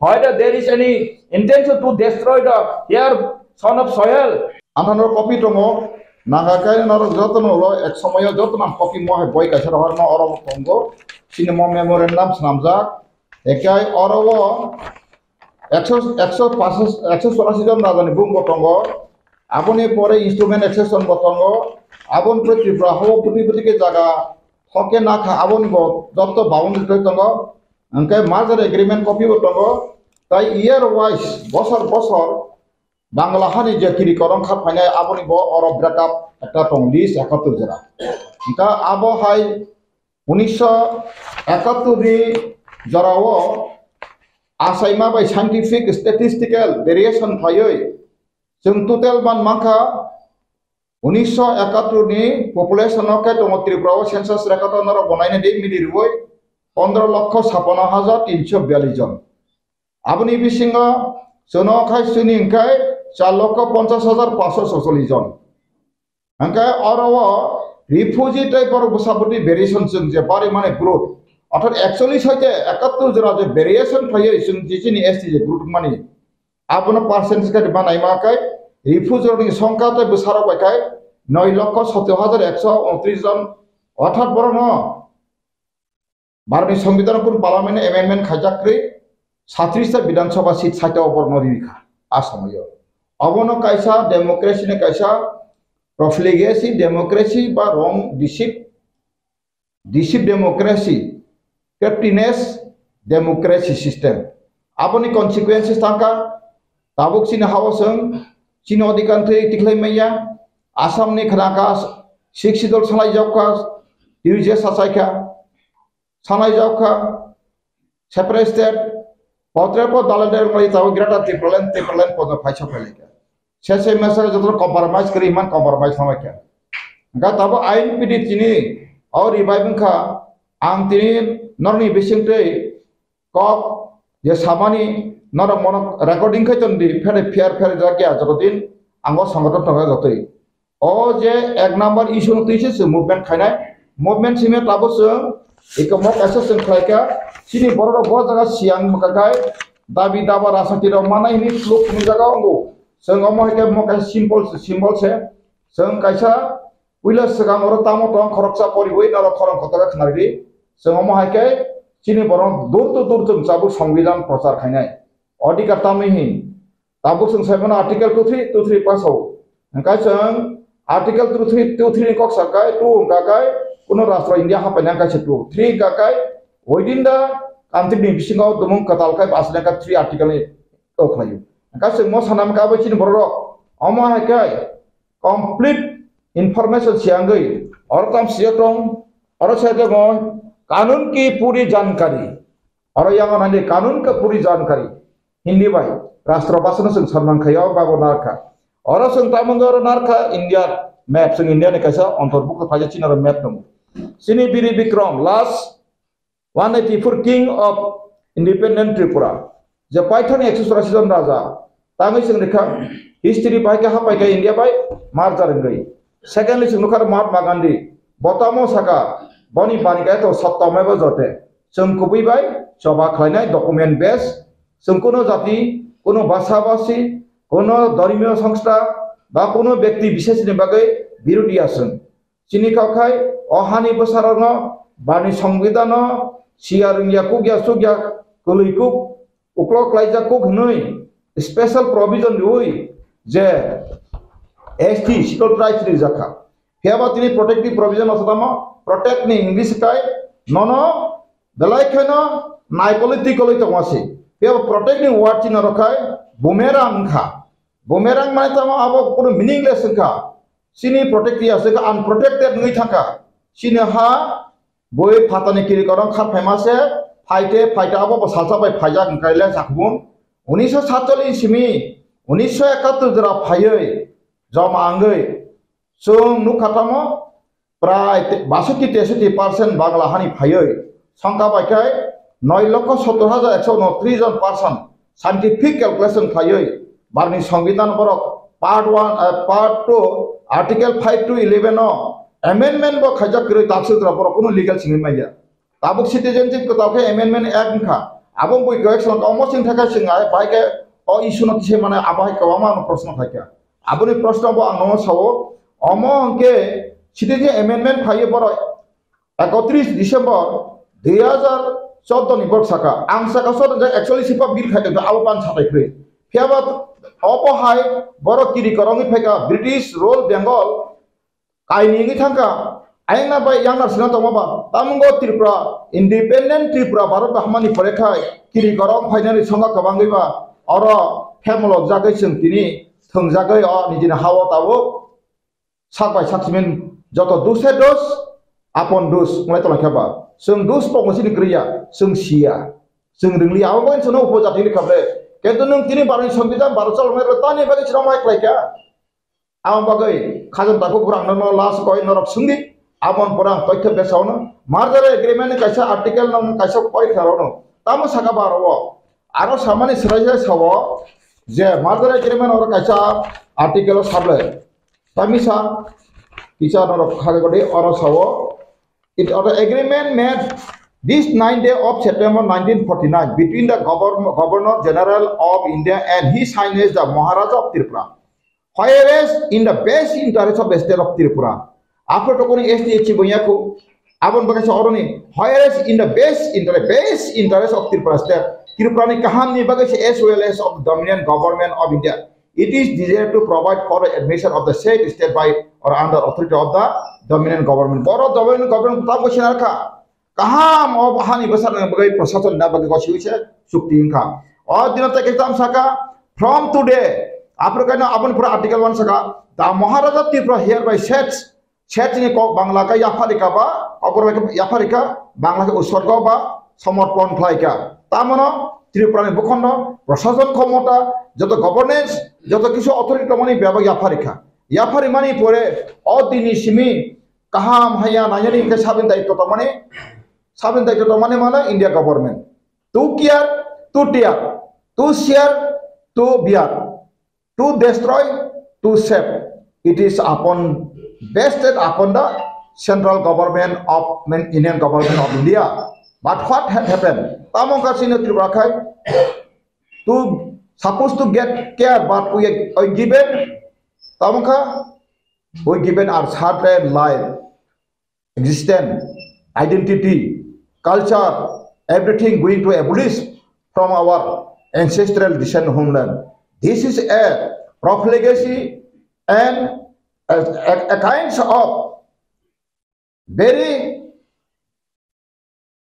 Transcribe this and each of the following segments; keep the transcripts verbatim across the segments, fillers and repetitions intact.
Whether there is any intention to destroy the here son of soil. Anthano copy tongo, nangkha khe norok jotono ulo ek somoyo jotono ang copy mo hai boi kaisa rohorma oro bo tongo. Chini mo memorandum swnamjak. Ekai oro o ekso, ekso pash, ekso chorasi jon rajani bumung bo tongo. Aboni pore instrument accession bo tongo. Aboni pore Tripura hao buti buti khe jaga thoke nakha aboni bo joto boundary twi tongo. Hwnkhe merger agreement copy bo tongo. Tai year wise, bosor bosor Bangla hani je kiri korong kha phainai aboni bo oro break up ekta tong list ekattor jora. Hwnkhe abo hai unisho ekattor ni jorao achaima bai scientific statistical variation phaiwi chwng total man mankha unisho ekattor ni population no khe tongo Tripura o census record o norok bo naina di mili rwui pondro lokho sapano hajar tinsho biyallis jon. Aboni bisingo chwng khai chini hwnkhe char lokho ponchas hajar pansho socholish jon. Hwnkhe oro o refugee tei borok bwsa bwtwi variation chwng je bari mani group, orthat ekchollish hoite ekattor jora je variation phaiwi chwng je chini S T je group mani, abono percentage khe ma naima khe refugee rokni songkha tei bwsarok bai khe noi lokho sottor hajar ekso untris jon, orthat borokno Bharotni Songbidanno kunu parliament amendment khaijak kwrwi, satris ta Bidhan Sabha seat saita o borokno rikha a somoyo. Obono kaisa democracy ni kaisa profligacy democracy ba wrong deceit, deceit democracy, craftiness democracy system. Aboni consequences tangkha, tabuk chini hao chwng chini odhikar thwi tikhlai manya, Assam ni khnakha sixth schedule salai jokha, twi je sachaikha, sanai jokha, separate state, potre po dalai dalai ngai tabo greater Tipraland, Tipraland podo phaisa phailaikha. Sese mesa joto compromise kri man compromise namaikha. Ga tabo ain pidi chini, au revive wngkha, ang tini norni bising tei kok je samani norok mono recording khai ton di, phere pher pher jakya joto din, ango songoton tongya jotoi. O je ek number issue no twi se chwng movement khainai. Movement simi tabuk chwng eko mo kaisa chwng khlaikha. Chini borok rok bo jaga siyang makakai dabi daba rasa tiro manai hini look ni jaga ongo. Chwng omo hai khe mo kaisa simple se, symbol se. Chwng kaisa puila swkang oro tamo tong khoroksa poriwi norok khorang kotor khe khna ridi. Chwng omo hai khe chini borok dur to dur chwng chabuk songbidan prochar khainai. Odhikar tamni hin. Tabuk chwng sai mano Article two three, two three pass o. Hwnkhe chwng Article two three, two three ni kok sa kai, two hwnkha kai, kuno rastro India hapaina hwnkha se two. Three hwnkha kai, within the country ni bisingo dumung kwtal khai bachalaikha three article ni kok khlaio. Hwnkhe chwng mo sana hwnkha abo chini borok rok. Omo hai khe complete information siyangwi oro tam siya tong, oro sai tongo kanun ki puri jankari. Oro yango nani kanun ka puri jankari. Hindi bai, rastro bhasha no chwng sanman khayo, babo narkha. Oro chwng tamung oro narkha India map, chwng India ni kaisa ontorbukto khaija chini oro map tongo. Chini Biri Bikram, last one eighty-four king of independent Tripura. Je paithani ekso churasi jon raja, tangwi chwng rikha, history bai khe hapai khe India bai merger wngwi. Secondly, chwng nukha Mahatma Gandhi, bo tamo saka, boni bani kaya to satta maiba jote. Chwng kubui bai choba khlainai document base, chwng kuno jati, kuno basa basi, kuno dhormiyo songstha, ba kuno bekti bisesni bagwi birodi ya chwng. Chini kok khai o hani bwsarokno bani songbidanno siya rwngya kukya chukya kwlwi kuk uklok klaijak kuk hwnwi special provision riwi je S T schedule tribe rijak kha. Phiya ba tini protective provision no tamo protect ni English kai nono belai kheno nai political oi tongma se. Phiya ba protect ni word chini rok khai bumerang wngkha. Bumerang mane tamo abo kuno meaningless wngkha. Chini protect ya se unprotected wngwi thangkha. Chini ha boi phatani kiri korong kha phaima se phaite phaite abo bo salsa bai phaijak wngkha le sakbun. Unisho satchollish simi unisho ekattor jora phaiwi joma wngwi chwng nukha tamo prai te-, basotti tesotti percent Bangla hani phaiwi songkha bai khe noi lokho sottor hajar ekso unotris jon person scientific calculation khaiwi barni songbidan borok part one, eh, part two, article five to eleven o amendment bo khaijak kwrwi takswk jora borok kunu legal simi manya. Tabuk citizenship kwtal khe amendment act wngkha. Abo bui khe chwng omo chwng thaka chwng ai bai khe o issue no tisai mane abo hai kwbangma ano proshno khai kha. Aboni proshno bo ang nono sao, omo hwnkhe Citizen Amendment phaiwi borok ekotris December dui hajar chordo ni borok saka, ang saka chordo je actually sipa bill khai tongkha, abo ban satai kwrwi. Phiya ba obo hai borok kiri korongwi phaikha British rule Bengal kaini wngwi thangkha, ayangna bai yangnar sina tongma ba, tamungo Tripura, independent Tripura, Bharat bahamani pore khai, kiri korok phainani songkha kwbangwi ba, oro phemolok jagwi chwng tini thwngjagwi o nijini hao tabuk sak bai sak simin joto duse dos, apon dos, wngwi tonglaikha ba, chwng dos pokno chini kwrwi ya, chwng siya, chwng rwngli ya, abo bai chwngno upojati wngwi kha ble, kintu nwng tini baroni songbidan baro choloknai rw tani bagwi chwngno mai khlaikha. Aboni bagwi khajam takhuk borok ang nono last koi norok swngdi, aboni pore ang toitho besaono. Merger agreement ni kaisa article no kaisa koi kharokno. Tamo saka ba aro o. Aro samani swrai swrai sao je merger agreement oro kaisa article o sable. Tamisa kisa norok khagwi godi oro sao. It, the agreement made this ninth day of September nineteen forty-nine between the Governor, Governor General of India and His Highness the Maharaja of Tripura. Whereas in the best interest of the state of Tripura, after tokoni S T H C bonyako, abon bagasa oroni, whereas in the best interest, best interest of Tripura state, Tripura ni kaham ni bagasa as well as of the dominant government of India, it is desired to provide for the admission of the said state by or under authority of the dominant government. Boro dominant government ta bwsina kha. Kaham o hani bwsarokni bagwi, prosason na bagwi gosiwi se chukti wngkha. O dino tei khe tamo saka, from today, aphuru kaino aboni pore article one saka, the Maharaja Tripura hereby sets, sets ni kok Bangla khe yapharika ba, kok borok khe yapharika, Bangla khe utsorgo ba, somorpon khlaika. Tamono Tripura ni bukhondo prosason khomota, joto governance, joto kisu authority tongmani bebak yapharika. Yapharimani pore o dini simi kaham haya nayani hingke sabini daityo tongmani, sabini daityo tongmani mano India government. To care, to tear, to share, to bear, to destroy, to save. It is upon, vested upon the central government of, main Indian government of India. But what had happened? Tamo kasino Tripura khai to supposed to get care, but we, we given, tamo kha, we given our certain life, existence, identity, culture, everything going to abolish from our ancestral descent homeland. This is a profligacy and a, a, a kinds of very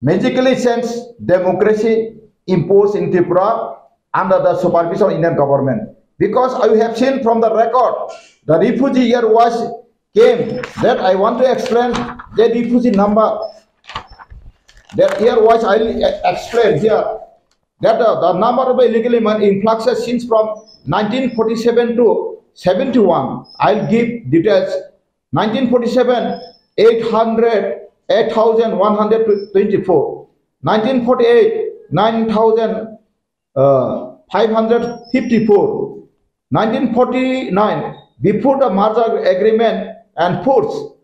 magically changed democracy imposed in Tripura under the supervision of Indian government. Because I have seen from the record, the refugee here was came. That I want to explain the refugee number. That here was I explain here that the, the number of illegal immigrant influxes since from nineteen forty-seven to seventy-one. I'll give details. Nineteen forty-seven, eight hundred, eight thousand one hundred twenty-four. Nineteen forty-eight, nine thousand, uh, five hundred fifty-four. Nineteen forty-nine, before the merger agreement and force,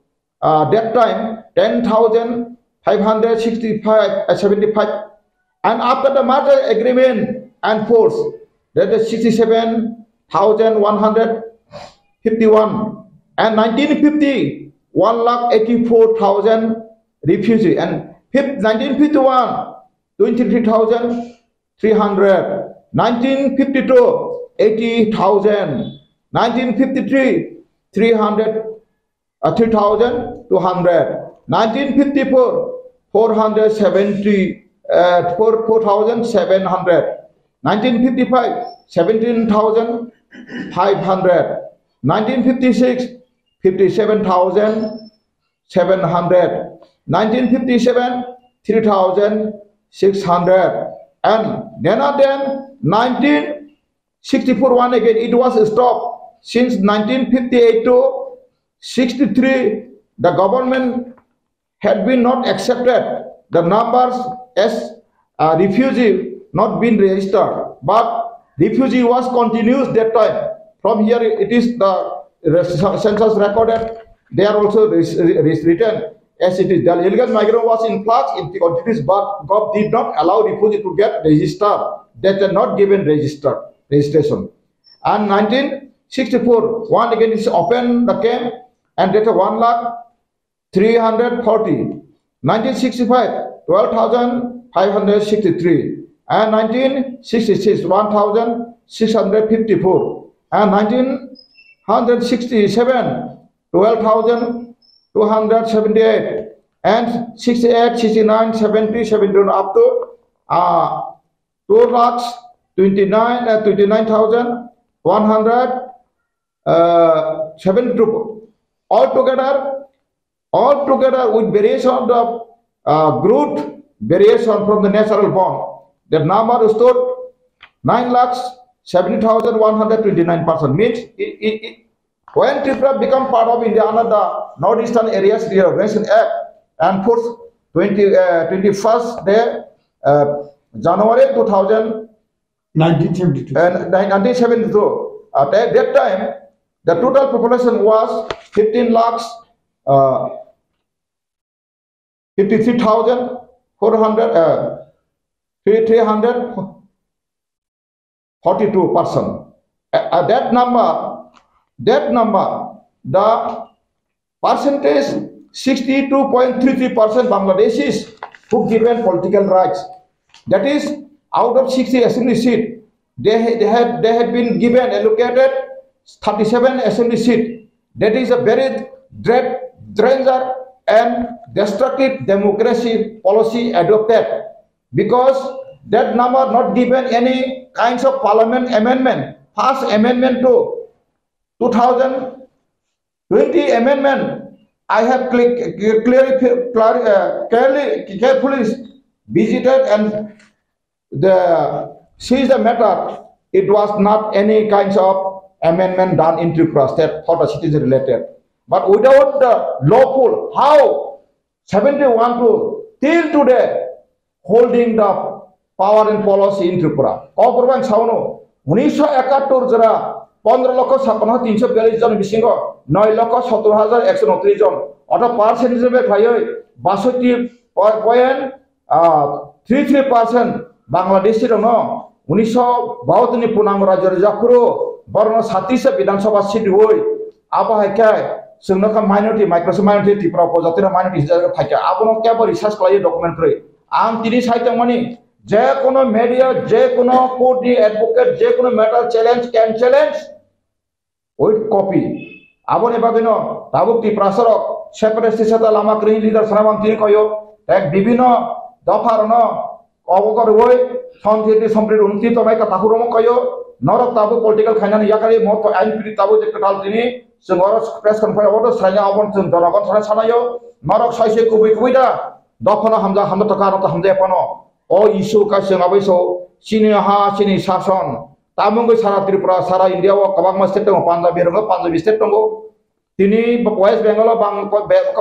uh, that time, ten thousand five hundred sixty-five, uh, seventy-five. And after the merger agreement and force, that is sixty-seven thousand one hundred fifty-one. And nineteen fifty, one lakh eighty-four thousand refugee. And fif-, nineteen fifty-one, twenty-three thousand three hundred. Nineteen fifty-two, eighty thousand. Nineteen fifty-three, three hundred, uh, three thousand two hundred. Nineteen fifty-four, four hundred seventy, uh, four, four thousand seven hundred. Nineteen fifty-five, seventeen thousand five hundred. Nineteen fifty-six, fifty-seven thousand seven hundred. Nineteen fifty-seven, three thousand six hundred. And then again, nineteen sixty-four one again, it was stopped. Since nineteen fifty-eight to sixty-three, the government had been not accepted the numbers as, uh, refugee not been registered, but refugee was continuous that time. From here it is the res-, census recorded. They are also res-, res-, written as it is. The illegal migrant was in flux in the authorities, but govt did not allow refugee to get registered. They were not given registered registration. And nineteen sixty-four, one again is open the camp and that one lakh three hundred forty. Nineteen sixty-five, twelve thousand five hundred sixty-three. And nineteen sixty-six, one thousand six hundred fifty-four. And nineteen sixty-seven, twelve thousand two hundred seventy-eight. And sixty-eight, sixty-nine, seventy, seventy-one, up to uh, two lakhs twenty-nine, uh, twenty-nine thousand one hundred uh, seventy-two. Altogether, altogether with variation of the uh, growth variation from the natural bond, the number stood nine lakhs seventy thousand one hundred twenty-nine percent. Means it, it, it, when Tripura become part of India under the Northeastern Areas Reorganization Act and force twenty, uh, twenty-first day uh, January two thousand, nineteen seventy-two. Uh, ni- nineteen seventy-two. At that, that time, the total population was fifteen lakhs uh, fifty-three thousand four hundred, uh, three- three hundred forty-two percent. Uh, uh, that number, that number, the percentage sixty-two point three three percent Bangladeshis who given political rights. That is, out of sixty assembly seat, they, ha- they had they had been given allocated thirty-seven assembly seat. That is a very dread, danger and destructive democracy policy adopted, because that number not given any kinds of parliament amendment. First amendment to two thousand twenty amendment, I have clearly, clearly, uh, clearly, carefully visited and the, sees the matter. It was not any kinds of amendment done in Tripura state for the citizen related. But without the lawful, how seventy-one to till today holding the power and policy in Tripura. Kokborok ang saono, unisho ekattor jora pondro lokho sappanno tinso biyallis jon bisingo noi lokho sottor hajar ekso untris jon, ortho percentage bai khlaiwi basotti point three three percent Bangladeshi rokno unisho bahattoni punango rajyo rwjak phuru borokno satisa Bidhan Sabha seat rwui, abo hai khe chwngno kha minority, micro minority, Tripura upojatino minority hwnjak phaikha, abono kebo research khlaiwi document kwrwi. Ang tini sai tongmani, je kono media, je kono court ni advocate, je kono matter challenge, can challenge with copy. Aboni bagwino tabuk Tiprasa rok separatist seta lama kwrwi leader sana mang tini koyo, tei bibino dopha rokno obo korwi sontiti sompri unti tonai ka takhuk rokno koyo, norok tabuk political khainani yakari mo ain piri tabuk je kwtal tini chwng oro press conference obo to sanya obo chwng jonogon sana sanayo, norok sai se kubui kubui da dophano hamja hamja toka ano to hamja phano. O issue ka chwng abai so chini ha chini sason. Tamo wngwi sara Tripura, sara India o kwbangma state tongo, Punjabi rok, Punjabi state tongo. Tini West Bengal o bang,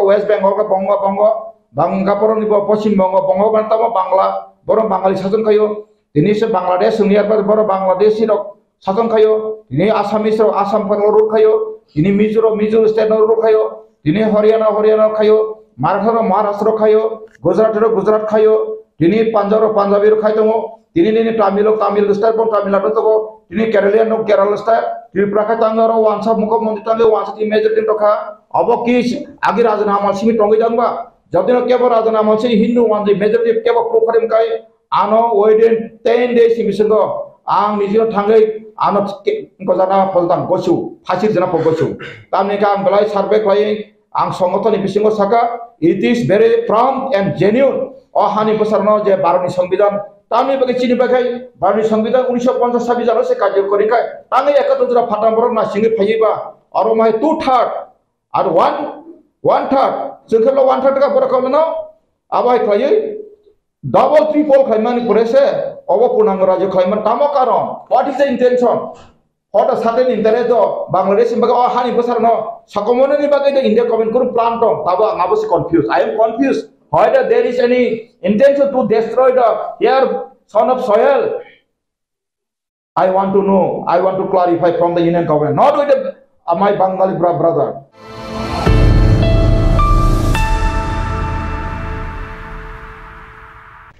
West Bengal o bongo, bongo, bangga borok ni bo Poschim Bongo, bongo ban tamo Bangla, borok Bangali sason khayo. Tini se Bangladesh wngya, borok Bangladeshi rok sason khayo. Tini Assamese rok Assam phano rule khayo. Tini Mizo rok Mizo state no rule khayo. Tini Haryana, Haryana khayo. Maratha rok Maharashtra khayo. Gujarat rok Gujarat khayo. Tini Punjab rok Punjabi rok khai tongo. Tini nini Tamil rok Tamil style, bo Tamil Nadu tongo. Tini Kerala rok Kerala style. Tripura khai tango oro wansa mukho mondi tango, wansa tini majority tongkha. Obo ki agi Raja Namal simi tongwi dangba? Jotino kebo Raja Namal simi Hindu wanjwi majority kebo proof kharim kai. Ano within ten days ni bisingo ang nijino thangwi ano ke-, gojana phaltang gosu, phasir jana pho gosu. Tamni khe ang belai survey khlai ang songotoni bisingo saka, it is very prompt and genuine. O hani bwsarno je Bharatni Songbidan, tamni bagwi chini bagwi Bharatni Songbidan unisho ponchas sabis jano se karjokori khai, tangwi ekattor jora phatang borok nasingwi phaiwi ba, oro mai two third, ar one, one third, chwng khe one third ka borok khawnano, abo hai khlaiwi double, triple khlaimani pore se obo punango rajyo khlaimani tamo karon? What is the intention? What a certain interest of Bangladesh in bagwi o hani bwsarno sokomornani bagwi the India government kunu plan tong, tabo ang abo se confused. I am confused whether there is any intention to destroy the here son of soil. I want to know, I want to clarify from the Union government, not with the, uh, my Bangali bra-, brother.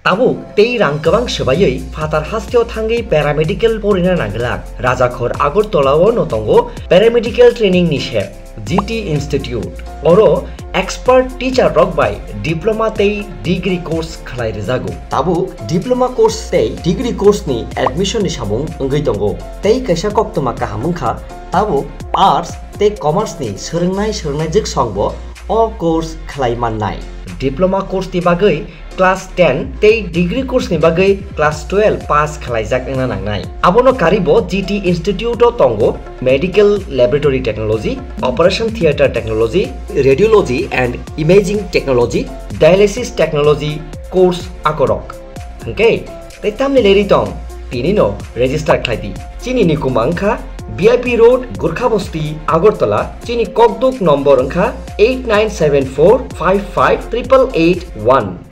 Tabuk tei rang kwbang swbaiwi phatar hasteo thangwi paramedical porina nanglak. Rajakhor Agartala-o no tongo paramedical training ni sep, G T Institute. Oro expert teacher rok bai diploma tei degree course khlai rwjago. Tabuk diploma course tei degree course ni admission ni samung wngwi tongo. Tei kaisa koktwma kaham wngkha, tabuk arts tei commerce ni swrwngnai swrwngnai jwksong bo o course khlai mannai. Diploma course ni bagwi class ten tei degree course ni bagwi class twelve pass khlaijak wngna nangnai. Abono karibo G T Institute o tongo Medical Laboratory Technology, Operation Theatre Technology, Radiology and Imaging Technology, Dialysis Technology course akorok. Hwnkhe tei tamni leri tong, tini no register khlai di. Chini ni kuma wngkha B I P Road, Gurkha Bosti, Agartala. Chini kokduk nombor wngkha eight nine seven four five five triple eight one.